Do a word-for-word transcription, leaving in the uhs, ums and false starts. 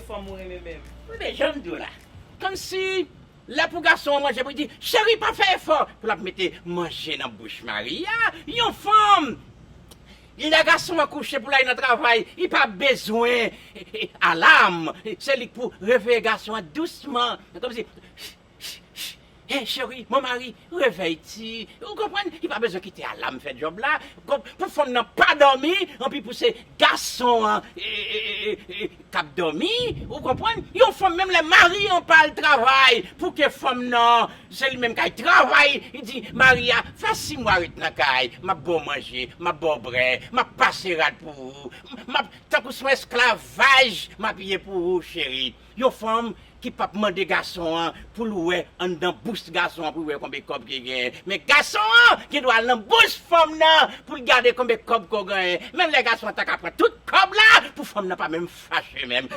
Fanm ou renmen menm. Wi, men jan m di w la. Kòmsi lè pou gason an manje, pou l di, cheri, pa fè efò. Pou l ap mete manje nan bouch mari a. Yon fanm, lè gason an kouche pou l al nan travay, li pa bezwen alam. Se li k pou reveye gason an dousman. Kòmsi, hey, cheri, mon mari, réveille-tu. Ou konprann? Li pa bezwen kite alam fè djòb la. Pou fanm nan pa dòmi, anpi pou se gason an k ap dòmi. Ou konprann? Yon fanm, menm lè mari an pa al travay, pou ke fanm nan, se li menm k al travay, li di mari a, fè sis mwa ret nan kay, m ap ba w manje, m ap ba w brè, m ap pase rad pou ou, m ap, tankou se yon esklavaj, m ap ye pou ou, cheri. Yon fanm ki p ap mande gason an pou l wè anndan bous gason an pou l wè konbe kòb ki genyen. Men gason an gen dwa al nan bous fanm nan pou l gade konbe kòb ke w genyen. Menm lè gason an ta ka pran tout kòb la pou fanm nan pa menm fache menm.